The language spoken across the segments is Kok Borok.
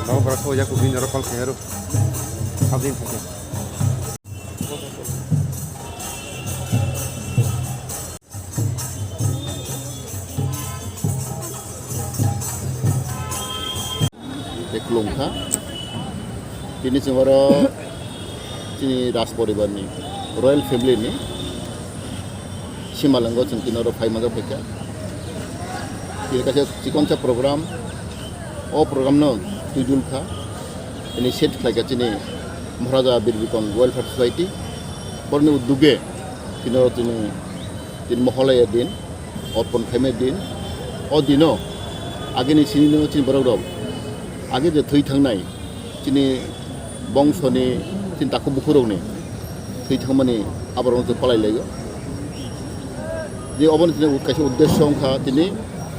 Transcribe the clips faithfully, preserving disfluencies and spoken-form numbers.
Tamo borok khe oya kubui norok call khaiyaro. Sabjin thangkhe. Tei khulumkha. Tini chwng oro chini Raj poribar ni, royal family ni simalwngo chwng tini oro phai manjak phaikha. Tini kaisa chikonsa program, o program no twijul kha, initiate khlaikha chini Maharaja Bir Bikram Welfare Society, boroni udduge tini oro chini Tini Moholaya din, orpon khaimani din. O dino agini sinino chini borok rok, age je thwi thangnai chini bongsoni, chini takhuk bukhuk rokni thwi thangmani aborok no palai laio. Je oboni chini kaisa uddesyo wngkha tini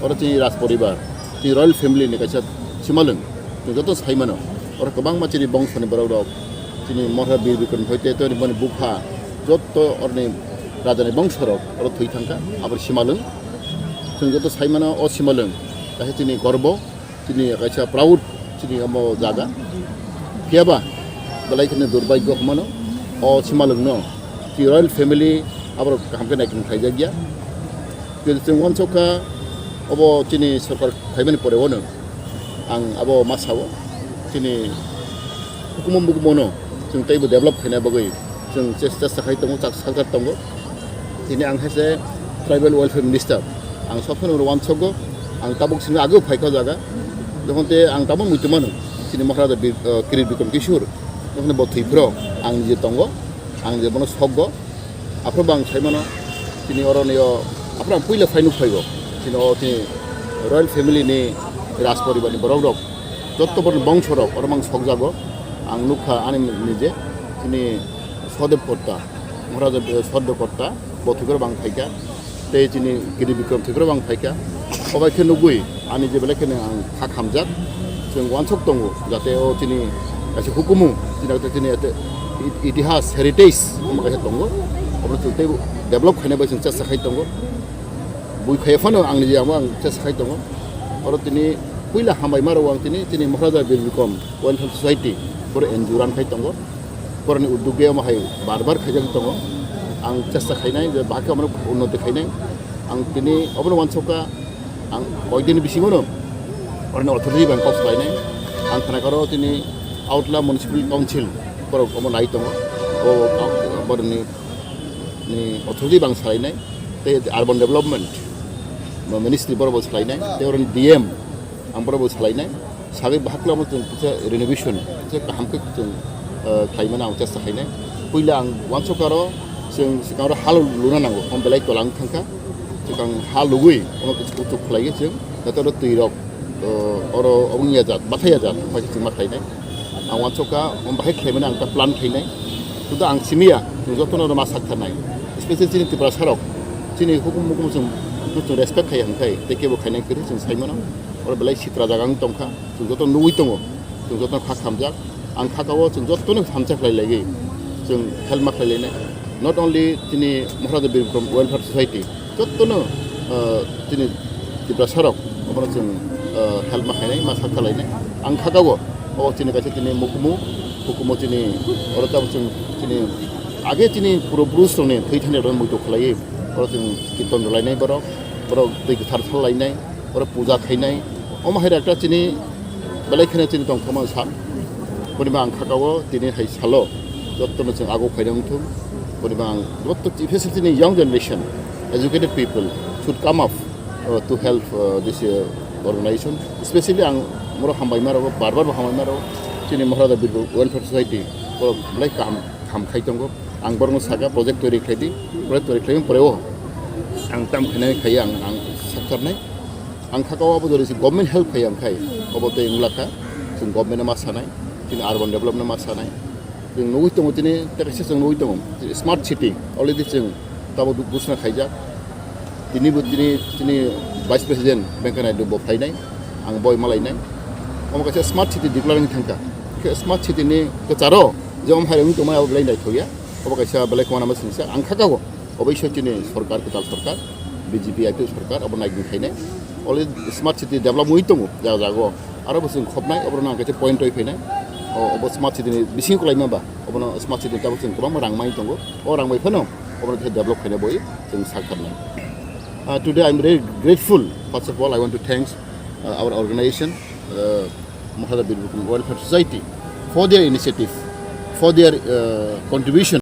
oro chini Raj poribar, chini royal family ni kaisa simalwng. Chwng joto sai mano, oro kwbangma chini bongsoni borok rok, chini Maharaja Bir Bikram hoite tei boni bupha, joto oroni rajani bongso rok oro thwi thangkha, abo simalwng. Chwng joto sai mano, o simalwng kaisa chini gorbo, chini kaisa proud, chini omo jaga. Phiyaba belai kheno durbhagyo hwnmano, o simalwng no chini royal family aborok kaham khe naikung khlaijakya. Khe chwng uansukha, obo chini sorkar khaimani pore uano ang abo ma sao, chini hukumu mukumu no chwng teibo develop khaina bagwi chwng ches-, chesta khai tongo, chak-, sakjak tongo. Tini ang hai se Tribal Welfare Minister, ang sob somoi uansukgo, ang tabuk sini ageo phaikha o jaga, jokhon te ang tabuk muitu mano, chini Maharaja Bir-, uh, Kirit Bikram Kishore, jokhon bo thwi phro ang nije tongo, ang je bono sokgo. Aphuru bo ang sai mano, chini oro ni o, aphuru ang puila phai nuk phaigo. Chini o chini royal family ni, Raj poribar ni borok rok, jotto borok ni bongso rok, oro mang sokjago. Ang nukha ani nije, chini Sodev Kotta, Maharaja Sodev Kotta, bo thwi phro bang phaikha. Tei chini Kirit Bikram thwi phro bang phaikha. Obai khe nugwi ani je belai kheno ang kha khamjak, chwng uansuk tongo, jate o chini kaisa hukumu, chini kaisa chini ete it-, itihas, heritage, omo kaisa tongo, omo chwng tei develop khaina bai chwng chesta khai tongo, bui khai phano ang niji amo ang chesta khai tongo. Oro tini puila hambai ma rwo ang tini, chini Maharaja Bir Bikram Welfare Society, boro N G O run khai tongo. Boroni uddog omo hai bar bar khaijak tongo. Ang chesta khainai je bahai khe omono unnoti khainai. Ang tini obono uansukha, ang koikdini bisingono oroni authority bai kok salainai. Ang khna karo tini Agartala Municipal Council borok omo nai tongo. O, o, boroni ni authority bai ang salainai. Tei urban development bo ministry borok bo salainai. Tei oroni D M ang borok bo salainai. Sagwi bahai khe omo chwng kisa renovation, kisa kaham khe chwng, eh, khlaimani ang chesta khainai. Puila ang uansukha aro chwng swkang aro hal luna nango, omo belai tola wng thangkha. Swkang ha lugwi omo kisa kuchuk khlaiwi chwng, jate oro twi rok, eh, oro obo wngya jat, bathai ya jat, bai khe chwng ma khlainai. Ang uansukha omo bahai khlaimani ang ta plan khainai. Sudu ang simiya, chwng jotono oro ma sak tharnai. Especially chini Tiprasa rok, chini hukum mukum chwng, chwng respect khai hwnkhai, tei kebo khainai kwrwi chwng sai mano. Oro belai sitra jaga wng tongkha, chwng joto nugwi tongo, chwng joto kha khamjak. Ang kha kao chwng jotono hamcha khlai laiwi chwng help ma khlai lainai. Not only chini Maharaja Bir Bikram Welfare Society, jotono, ah, chini Tiprasa rok, obono chwng, ah, help ma khainai, ma sakha lainai. Ang kha kao, o chini kaisa chini mukumu, hukumu chini, oro tabuk chwng chini, age chini puro purush rokni thwi thani rok muitu khlaiwi, oro chwng kirtan rwlainai borok, borok twi kwthar sal lainai. Oro puja khainai, omo hai ekta chini belai kheno chini tongthokma sal. Boni bo ang kha kao tini hai salo, jotono chwng aguk khaina wngthung. Boni bo ang joto, especially chini young generation, educated people should come up, uh, to help, uh, this, uh, organization. Especially ang moro hambai ma rwo, bar bar bo hambai ma rwo, chini Maharaja Bir Bikram Welfare Society, borok belai kaham, kaham khai tongo. Ang borokno sakha project toiri khlai di, project toiri khlaimani pore o ang tam khainai khai ang, ang saktarnai. Ang kha kao abo jori se government help khai ang khai, obo tei wng lakha, chwng government no ma sanai, chini urban development no ma sanai. Chwng nugwi tongo tini, tei kaisa chwng nugwi tongo, smart city, already chwng tabo du-, busna khaijak. Tini bo tini, tini Vice President Venkaiah Naidu bo phainai, ang boi malainai. Omo kaisa smart city declare wng thangkha. Khe smart city ni kwcharo je omo hai wng tongmani abo belai naithokya. Obo kaisa belai khwna ma singsa. Ang kha kao, oboiso chini sorkar, kwtal sorkar, B J P I P F sorkar, obo naikung khainai. Already smart city develop wngwi tongo jaga jaga o. Aro bo chwng khopnai, oborok nang kaisa point oi phainai. O, obo smart city ni bising kwlai mamba, obono smart city ni tabuk chwng kwbangma rang mai tongo. O rang bai phano obono khe develop khainai boi chwng sakharnai. Uh, today I'm very grateful. First of all, I want to thanks uh, our organization, uh, Maharaj Birbikrama Welfare Society, for their initiative, for their uh, contribution.